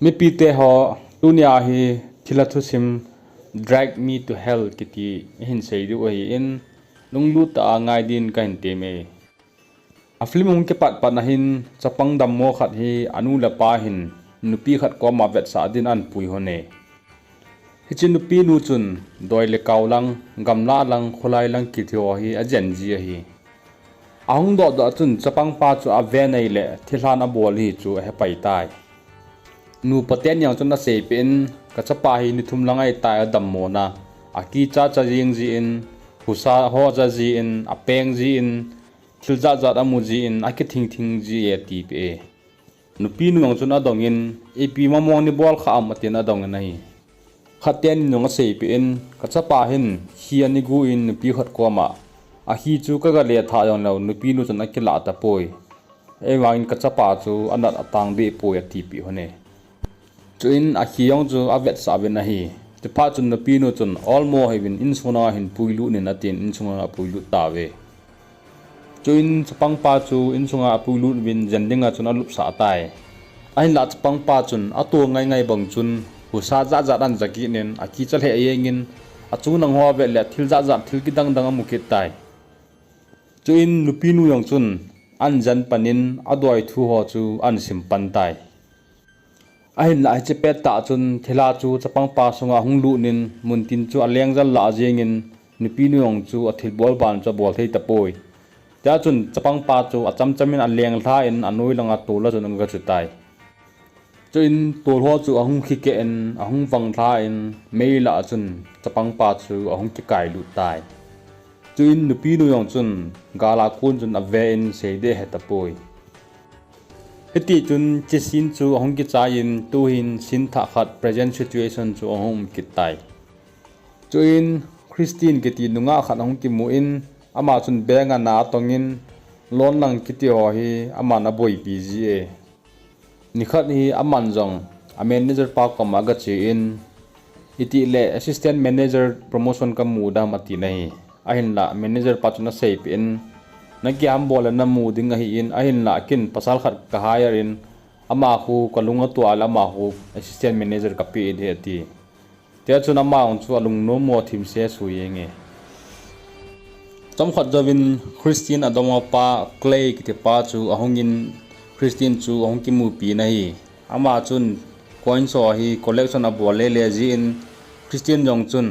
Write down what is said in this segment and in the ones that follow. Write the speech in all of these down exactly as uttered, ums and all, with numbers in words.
Mipite ho, tunia hi thilha thusim Drag Me to Hell kiti ihin sei diu ahin, lunglut tah a ngai din kahin temme. A film hung kipat pat na hin chapang dammo khat hi anu le apa hin nupi khat koma vetsah din ahin pui lhon e. Hiche nupinu chun doi le kau lang, gamla lang, kholai lang kiti ho hi ajen ji ahi. Ahung doh doh chun chapangpa chu ave nai le thilhan abol hi chu ahepai tai. Nupa teni jong chun aseipeh in, kachapa hi nithum lang ahitai adammona, akicha cha jing jin, husa ho ja jin, apeng jin, thil jat jat amu jin, akithing thing ji e atipeh e. Nupinu jong chun adongin, ipi mamong nibol kha am atin adongin ahi. Khat teni jong aseipeh in, kachapa hin khi ani gu in nupi khat koma, akhi chu kaga lethah jongleu nupinu chun akilah tapoi. Ahivangin kachapa chu anat atang deh poi atipeh lhon e. Chuin akhi jong chu avetsah uvin ahi. Chuphat chun nupinu chun olmo hih uvin insunga hin puilut in atin insunga apuilut tauve. Chuin chapangpa chu insunga apuilut uvin jen dinga chun alupsah tai. Ahinlah chapangpa chun atol ngai ngai bang chun husa jat jat ahin ja kit in akicha lheh jengin achung lang ho avet le thil jat jat thil kidang dang amu kit tai. Chuin nupinu jong chun ahin jen pan in adoi thu ho chu ahin sim pan tai. Ahinlah hiche pettah chun thilha chu chapangpa sunga ahung lut in muntin chu aleng jal lah jengin nupinu jong chu athilbol ban chu abol thei tapoi. Tia chun chapangpa chu achamcham in aleng lha in anoi langa tol a chun aga chu tai. Chuin tol ho chu ahung khikeh in ahung vang lha in mei lah a chun chapangpa chu ahung kikailut tai. Chuin nupinu jong chun gal a kon chun ave in seiding ahe tapoi. Hiti chun hiche scene chu ahung kichai in tuhin scene thah khat present situation chu ahung um kit tai. Chuin Christine kiti nungah khat ahung kimu in ama chun bank a na atong in loan lang kiti ho hi aman aboipi ji e. Nikhat hi aman jong a manager pa koma aga che in, itih le assistant manager promotion kamu dam atin ahi. Ahinlah manager pa chun aseipeh in, nakihambol le namu ding ahin, ahinlah ken pasal khat ka hire in, ama khu kalung atuh le ama khu assistant manager kapeh ding ati. Tia chun ama jong chu alungnom mo thim se sui jenge. Chomkhat jouvin Christine adongma pa Clay kiti pa chu ahung in Christine chu ahung kimupi in ahi. Ama chun coins ho hi collection abol lele jin Christine jong chun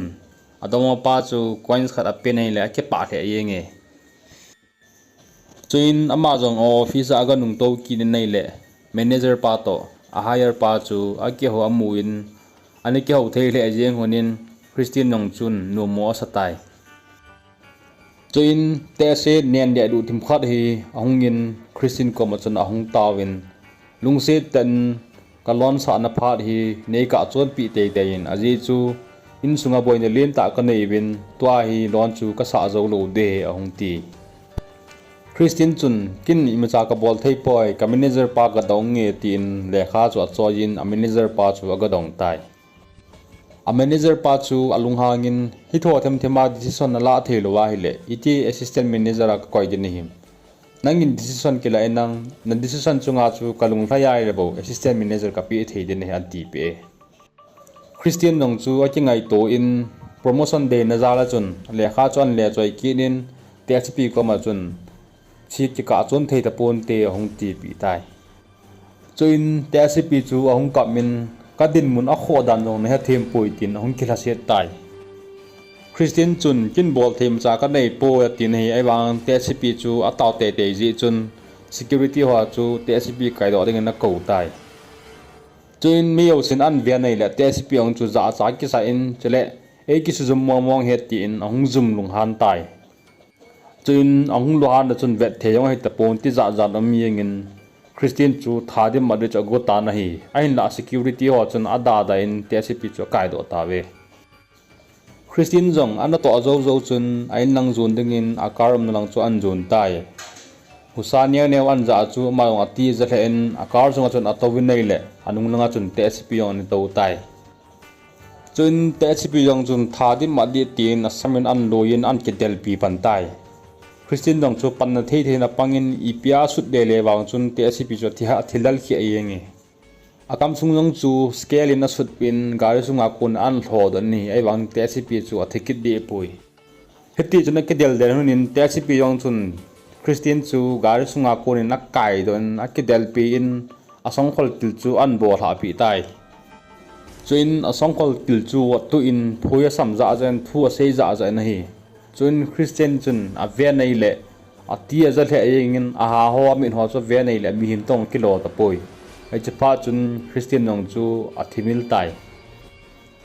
adongma pa chu coins khat apen ahile akipah lheh jenge. Chuin ama jong office a aga nungtou kit in ahile manager pa toh a hire pa chu akihou amu in ana kihou thei lheh jeng lhon in Christine jong chun numo asa tai. Chuin tehse nen dehduh thim khat hi ahung in Christine koma chun ahung taovin, lungset tah in ka loan sahna phat hi nei kah chonpeh teitei in, ajeh chu insunga boina lentah kanei uvin, tua hi loan chu kasah jou lou ding ahi ahung ti. Christine chun, ken imacha kabol thei poi, ka manager pa kadong nge tin lekha chu achoiyin a manager pa chu aga dong tai. A manager pa chu alunghangin, hitho themthem a decision nalah thei lou ahile, iti assistant manager a kakoi ding nahim. Nangin decision kilah in nang, na decision chunga chu kalung lhai ahile bou assistant manager kapeh thei ding nahi atipeh e. Christine jong chu akingaito in promotion deina jal a chun lekha chu ahin le choi kit in tehsepi koma chun, che kikah chon thei taponte ahung tipeh tai. Chuin tehsepi chu ahung kap in, kadinmun akhoh dan jong nahethem poi tin ahung kilhaset tai. Christine chun, ken bol thei imacha kanei poi atin ahi, ahivang tehsepi chu atao teitei jeh chun security ho chu tehsepi kaidoh dingin akou tai. Chuin mi jousen ahin ven ahile tehsepi jong chu jahcha kisa in, chule eikisujum mong mong e tin ahung jum lunghan tai. Chuin ahung lunghana chun vetthei jong ahi taponte jatjat um jengin Christine chu tha dim mat ding chu ago tan ahi. Ahinlah security ho chun adada in tehsepi chu akaidoh tauve. Christine jong anatoh jou jou chun a inlang jon dingin a car umna lang chu ahin jon tai. Husa neo neo ahin jah chu ama jong atija lheh in a car sunga chun atouvin ahile anung langa chun tehsepi jong ahin tou tai. Chuin tehsepi jong chun tha dim mat ding tin asamin ahin loiyin ahin kidelpi pan tai. Christine jong chu panna thei thei in apangin ipi a sut lele vang chun tehsepi chu athi, athilal kheh jenge. Akam sung jong chu scale in asutpeh in gari sunga kon an lhodoh in ahi, ahivangin tehsepi chu athi kit deh poi. Hiti chun akideldel hun in tehsepi jong chun Christian chu gari sunga kon in akaidoh in akidelpi in asongkhol til chu an bolhah peh tai. Chuin asongkhol til chu vot tuh in phui asam jahjah in thu asei jahjah in ahi. Chuin Christian chun ave in ahileh ati aja lheh jengin, aha ho amit ho chu ave in ahileh mihem toh kilou tapoi. Hiche phat chun Christian jong chu athimil tai.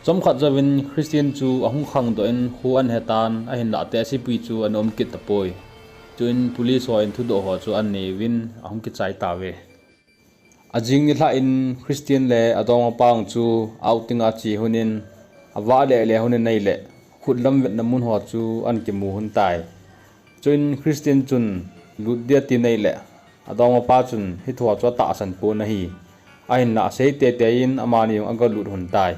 Chomkhat jouvin Christian chu ahung khangdoh in kho an hetan, ahinlah tehsepi chu ana um kit tapoi. Chuin police ho in thudoh ho chu anei uvin ahung kichai tauve. Ajing nilhah in Christian le adongmapa chu outing a ache hun in, avah lele hun in ahileh khutlam vetna mun ho chu an kimu hun tai. Chuin Christian chun lut ding ati in ahileh adongmapa chun hiche ho chu atahsan pon ahi. Ahinlah asei teitei in amani jong agalut hun tai.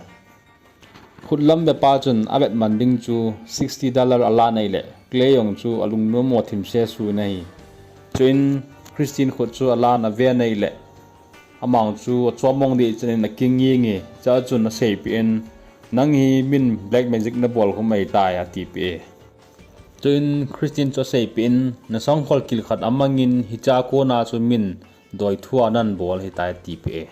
Khutlam vepa chun avetman ding chu sixty dollar alan ahileh Clay jong chu alungnom mo thimse suh in ahi. Chuin Christian khut chu alan ave in ahileh amang chu achom mong deh chan in akingnging e, chua chun aseipeh in, nang hi min black magic nabol khum ahitai atipeh e. Chuin Christian chu aseipeh in, nasongkhol kil khat amangin hichea kona chu min doithu a nanbol ahitai atipeh e.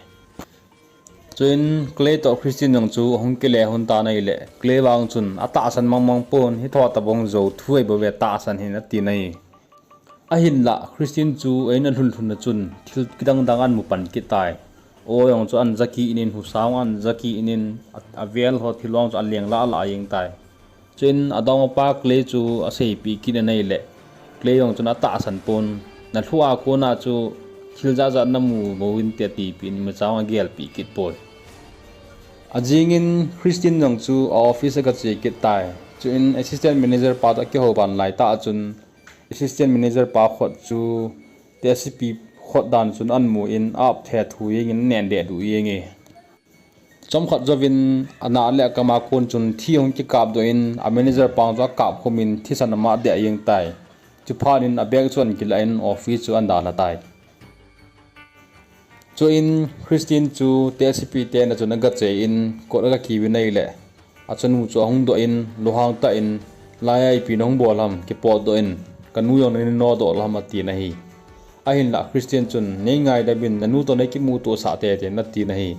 Chuin Clay toh Christian jong chu ahung kile hun tan ahileh Clay vang chun atahsan mangmang pon, hitobang jou thu ahibouve tahsan hih in ati in ahi. Ahinlah Christian chu a-in alhun lhun a chun thil kidang dang amu pan kit tai. O jong chu aja kit in, husa jong aja kit in, avel ho thil jong chu aleng lah lah jeng tai. Chuin adongmapa Clay chu aseipeh kit in ahileh Clay jong chun atahsan pon, nalhu a kona chu thil jat jat namu bou inte atipeh in imacha jong agelpeh kit poi. Ajing in Christian jong chu a-office agache kit tai. Chuin assistant manager pa toh akihou ban laitah a chun assistant manager pa khut chu tehsepi khut dan chun amu in ap thethu jengin anen dehduh jenge. Chomkhat jouvin anah le akam a kon chun thi ahung kikap doh in a manager pa chu akap khum in thisan ama adeh jeng tai. Chuphat in abag chu ana kilah in office chu ana dalha tai. Chuin Christian chu tehsepi te in'a chun agache in kot agakiu in ahileh achanu chu ahung doh in lunghang tah in, laiya ipi nahung bol ham, kipotdoh in, kanu jong nanodoh lou ham atin ahi. Ahinlah Christian chun, neingaidam in, nanu toh neikimuto sah tei tei in atin ahi.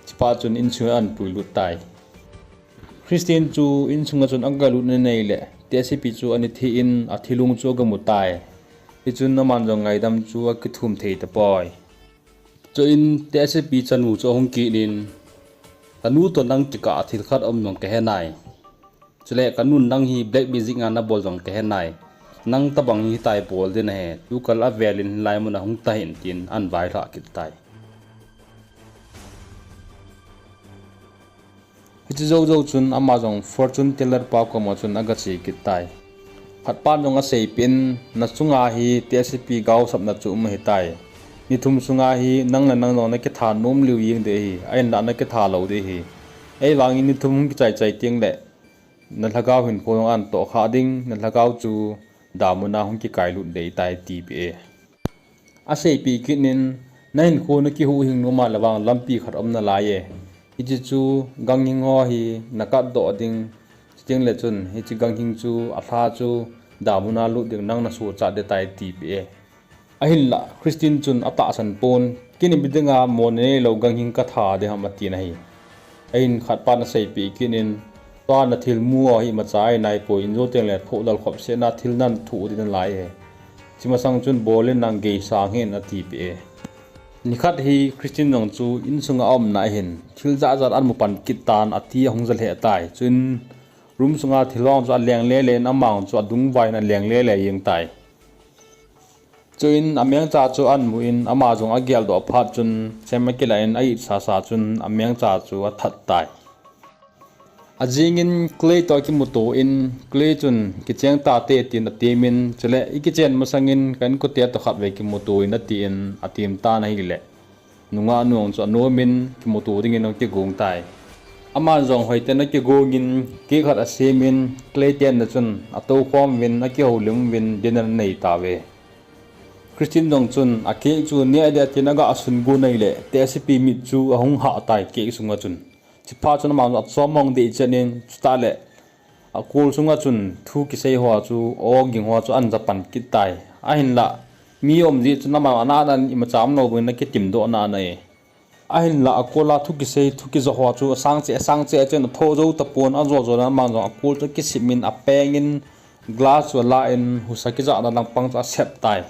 Chuphat chun insung a ana puilut tai. Christian chu insung a chun agalut in ahileh tehsepi chu ana thi in athilung chu agamu tai. Hichun aman jong ngaidam chu akithum thei tapoi. Chuin tehsepi chanu chu ahung kit in, kanu toh nang kikah a thil khat aum jong kahe nai. Chuleh kanun nang hi black magic nga nabol jong kahe nai. Nang tobang hitia bol ding nahe. Tukal avel in hilai mun a hung tahih in tin ana vailhah kit tai. Hiche jou jou chun ama jong fortune teller pa koma chun agache kit tai. Khatpan jong aseipeh in, nachunga hi tehsepi gaosapna chu um ahitai. Nithum sunga hi nang le nang jong nakitha nom lheh jeng ding ahi, ahinlah nakitha lou ding ahi. Ahivangin nithum hung kichai chai tengleh nalhagao hinkho jong ana tohkhah ding, nalhagao chu damun a hung kikailut ding ahitai atipeh e. Aseipeh kit in, nahinkho nakihuhhing nom a leh vang lampi khat aum nalai e. Hiche chu ganghing ho hi nakatdoh ding, chutengleh chun hiche ganghing chu alha chu damun a lut ding nang nasochat ding ahitai atipeh e. Ahinlah Christian chun atahsan pon, kei in midang a mo neilou ganghing katha ding ham atin ahi. Ahin khatpan aseipeh kit in, tua nathilmu ho hi imacha ahi naipoi, injo tengleh thohlal khop sehna thil nathoh ding nalai e. Hichemasang chun bol in nang geisang hih in atipeh e. Nikhat hi Christian jong chu insung a aumna ahin, thil jat jat ana mu pan kit tan ati ahung ja lheh tai. Chuin room sunga thil ho chu aleng lele in ama jong chu adungvai in aleng lele jeng tai. Chuin amengcha chu ana mu in ama jong ageldoh phat chun chem akilah in a-it sasa chun amengcha chu athat tai. Ajing in Clay toh akimuto in Clay chun kicheng tate tin atem in, chuleh ikichen masang in ka inkote toh khatvei kimuto in atin atem tan ahileh nungah nu chu anom in kimuto dingin akigong tai. Aman jong hoitah in akigong in cake khat asem in Clay te in'a chun atoukhom uvin akihoulim uvin dinner anei tauve. Christian jong chun a cake chu neh ding atin aga sun got ahile, tehsepi mit chu ahung hah tai cake sunga chun. Chuphat chun ama jong achom mong deh chen in, chutah le a kol sunga chun thu kisei ho chu, aw ging ho chu ahin ja pan kit tai. Ahinlah, mi um jeh chun ama ana ana in imacha umlou bangin ana kitim doh nana e. Ahinlah a kol a thu kisei, thu kija ho chu asang cheh, asang cheh chen atho jou tapon, ajo jo le ama jong a kol chu akisim in, apeng in, glass chu alah in, husa kijahna langpang chu asep tai.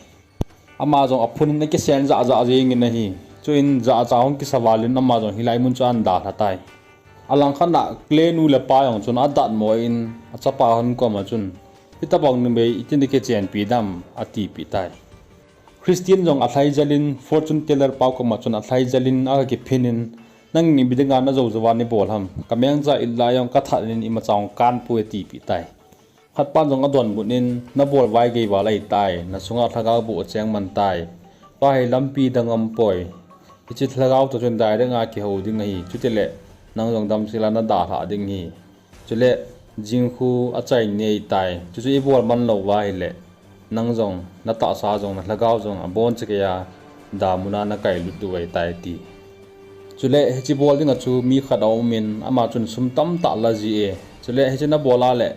Ama jong aphun in akisen jah jah jeng in ahi. Chuin jacha hung kisa val in ama jong hilai mun chu ahin dalha tai. Alangkhat a Claire nu le pa jong chun adatmo in, achapa hon koma chun, "Hitabang numei iti nakichenpi dem?" atipeh tai. Christian jong alhai jel in, fortune teller pa koma chun alhai jel in aga kiphin in, "Nangin ipi dinga najou jouva neibol ham? Kamengcha it lai jong kathat in imacha jong kanpoi," atipeh tai. Khatpan jong adonbut in, "Nabol vai gei val ahitai, nasunga lhagao boh acheng man tai. Tua hi lampi dang aumpoi. Hiche lhagao toh chun direct a kihou ding ahi. Chutile nang jong damsel a nadalhah ding ahi. Chule jingkhu achaini ahitai. Chuchu ibol man louva ahile, nang jong, natahsa jong, nalhagao jong aboncha geiya damun a nakailut diu ahitai," ati. Chule hiche bol dinga chu mi khat aum in, ama chun sum tamtah la ji e. Chule hiche nabol a le,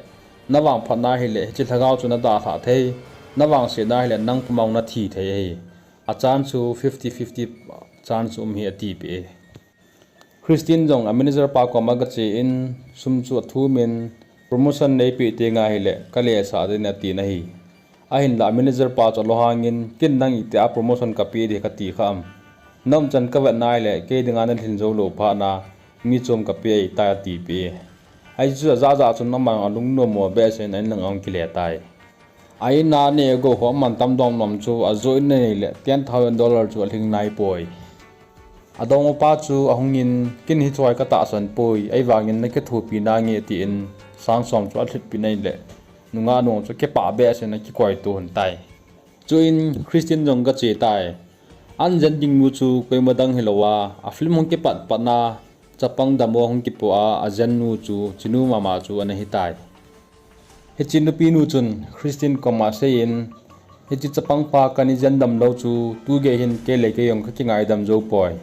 navangphatna ahile hiche lhagao chu nadalhah thei, navangsetna ahile nang puma jong nathi thei ahi. A chance chu fifty fifty chance um ahi, atipeh e. Christian jong a manager pa koma agache in, sum chu athum in, "Promotion neipeh tenga ahile kalesah ding," atin ahi. Ahinlah a manager pa chu alunghang in, "Ken nang itih a promotion kapeh ding kati kha am? Naumchan kavetna ahile kei dinga nalhin jou lou phat a mi chom kapeh ahitai," atipeh e. Hichu ajah jah chun ama alungnommo behseh in a inlanga ahung kile tai. A in a neh gou ho aman tam domnom chu ajoh in ahile, ten thousand dollar chu alhing naipoi. Adongpa chu ahung in, "Ken hichu hi katahsan poi, ahivangin nakithopi nange," atin, sang som chu alhitpeh in ahile, nungah nu chu kipah behseh in akikoito lhon tai. Chuin Christian jong agache tai. Ahin jen ding nu chu koima dang hilouva, a film hung kipat pat na, chapang damo hung kipo a, ajen nu chu, chunu mama chu ana hitai. Hiche nupi nu chun Christian koma asei in, "Hiche chapang pa kana jen dam lou chu, tu gei hin kei le kei jong kakingaidam jou poi.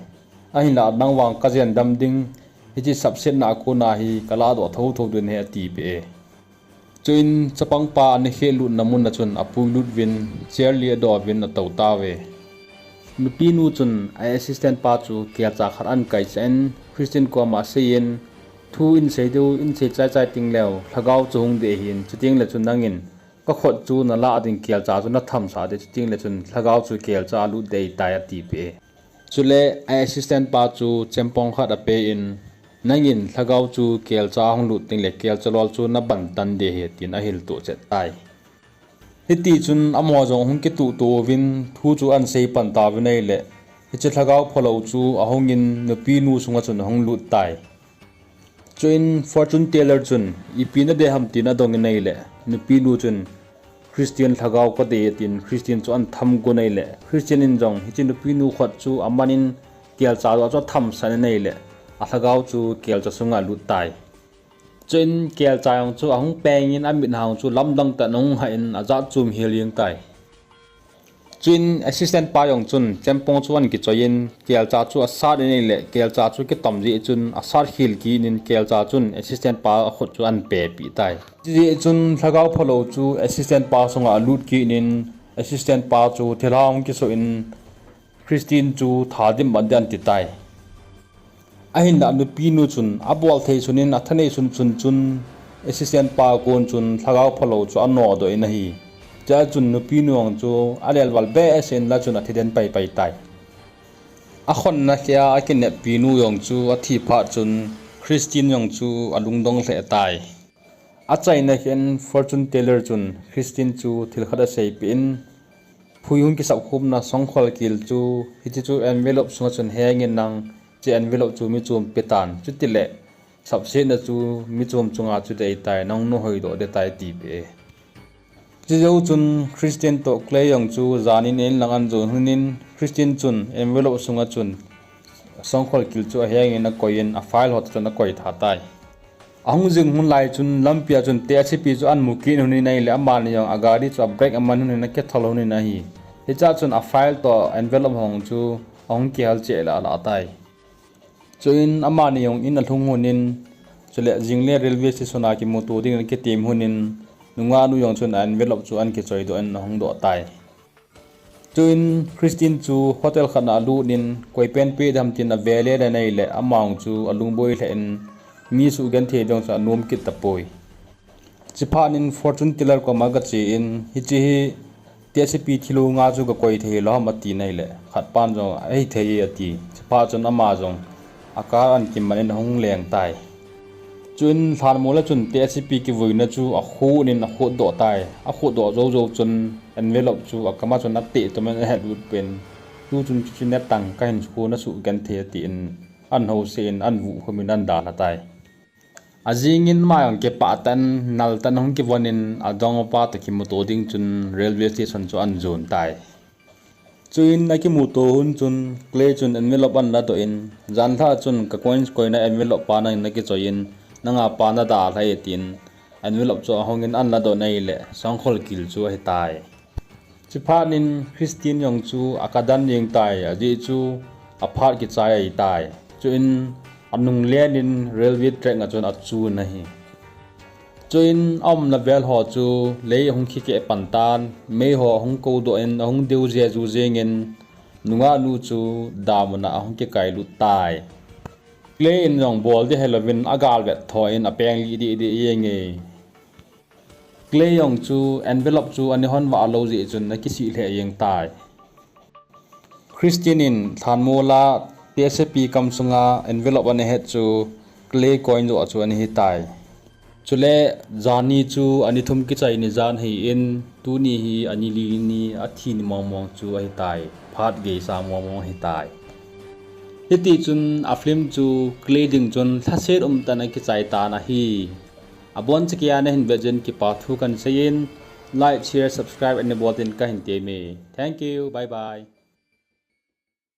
Ahinlah nang vang kajen dam ding, hiche sapsetna a kona hi kalahdoh thotho ding ahi," atipeh e. Chuin chapang pa ana khelutna mun a chun apuilut uvin, chair li adoh uvin atou tauve. Nupi nu chun a assistant pa chu kelcha khat ahin kaichah in, Christian koma asei in, "Thu in sei diu, in sei chai chai teng leu, lhagao chu hung ding ahin, chuteng le chun nangin kakhut chu nalah ding kelcha chu nathamsah ding, chuteng le chun lhagao chu kelcha a lut ding ahitai," atipeh e. Chule a assistant pa chu chempong khat ape in, "Nangin lhagao chu kelcha a hung lut teng le kelcha lol chu naban tan ding ahi," tin ahilto chet tai. Hitichun amaho jong ahung kituhto uvin, thu chu ahin sei pan tauvin ahile, hiche lhagao phalou chu ahung in nupi nu sunga chun ahung lut tai. Chuin fortune teller chun, "Ipi nadei ham?" tin adong in ahile, nupi nu chun, "Christian lhagao kadei," tin Christian chu ahin tham got in ahile, Christian in jong hiche nupi nu khut chu aman in kelcha doh chu athamsah in ahile, alhagao chu kelcha sunga alut tai. Chuin kelcha jong chu ahung peng in amit hang chu lamdang tah in ahung hah in ajat chom hel jeng tai. Chuin assistant pa jong chun chempong chu ahin kichoi in, kelcha chu asat in ahile, kelcha chu akitom jeh chun asat khel kit in kelcha chun assistant pa akhut chu ahin pepeh tai. Chujeh chun lhagao phalou chu assistant pa sunga alut kit in, assistant pa chu thilha ahung kisoh in, Christian chu tha dimban ding ahin ti tai. Ahinlah nupi nu chun abol thei sun in athanei sun sun chun assistant pa kon chun lhagao phalou chu anodoh in ahi. Chua chun nupi nu jong chu alelval behseh in la chun athi den paipai tai. Akhonna keh a akineppi nu jong chu athi phat chun Christian jong chu alungdong lheh tai. Achaina khen fortune teller chun Christian chu thil khat aseipeh in, phui hung kisap khumna songkhol kil chu, hiche chu envelope sunga chun hengin nang, hiche envelope chu michom pe tan, chutile sapsetna chu michom chunga chu dei tai, nang nahoidoh ding tai, tipeh e. Chujou chun Christian toh Claire jong chu janin in lang ahin jon lhonin, Christian chun envelope sunga chun songkhol kil chu ahengin akoiyin, a file ho toh chun akoi tha tai. Ahung jing lhon lai chun lampia chun tehsepi chu ahin mu kit lhonin ahile, amani jong agari chu a brake aman lhonin akithol lhonin ahi. Hichea chun a file toh envelope ho chu ahung kihal cheh lah lah tai. Chuin amani jong in alhung lhonin, chule jingle railway station a kimuto dingin akitem lhonin, nungah nu jong chun a envelope chu ahin kichoi doh in ahung doh tai. Chuin Christine chu hotel khat a alut in, koi pen pe dem tin ave le le nei le, ama jong chu alungboi lheh in, mi suhgenthei ding chu anom kit tapoi. Chuphat in fortune teller koma gache in, hiche hi tehsepi thilou nga chu gakoi thei lou ham ati nei le, khat pan jong ahithei e ati. Chuphat chun ama jong a car ahin kiman in ahung leng tai. Chuin lhanmol a chun tehsepi kivuina chu akhut in akhut doh tai. Akhut doh jou jou chun envelope chu akam a chun ateh tum in ahet lut peh in, tu chun chuche natang kahin khona suhgenthei atin, ahin hose in ahin vuh khum in ahin dalha tai. Ajing in ama jong kipah tah in nal tah in ahung kivon in adongmapa toh kimuto ding chun railway station chu ahin jon tai. Chuin akimuto lhon chun Clay chun envelope ahin ladoh in, janlhah chun ka coins koina envelope pa nangin nakichoi in, nanga pa nadalha e tin, envelope chu ahung in ahin ladoh nei le, songkhol kil chu ahitai. Chuphat in Christine jong chu akap dan jeng tai, ajeh chu aphat kichai ahitai. Chuin anung len in railway track a chun achun ahi. Chuin aumna vel ho chu lei ahung khikeh pan tan, mei ho ahung koudoh in ahung deu jeju jeng in, nungah nu chu dam mun a ahung kikailut tai. Clay in jong bol ding helouvin agal vet tho in apeng lih deh deh jeng e. Clay jong chu envelope chu ana hon vah lou jeh chun akisih lheh jeng tai. Christine in lhanmol a tehsepi kamsunga envelope ana het chu Clay coin joh chu ana hitai. Chule jani chu ani thum kichai ni jan ahin, tuni hi ani li ni athi ni mong mong chu ahitai. Phat geisa mong mong ahitai. Hitichun a film chu Clay ding chun lhaset umtah in akichai tan ahi. Abonchakeiya nahin vet jeh in kipa thu kahin seiyin, like, share, subscribe ana bol din kahin temme. Thank you, bye bye.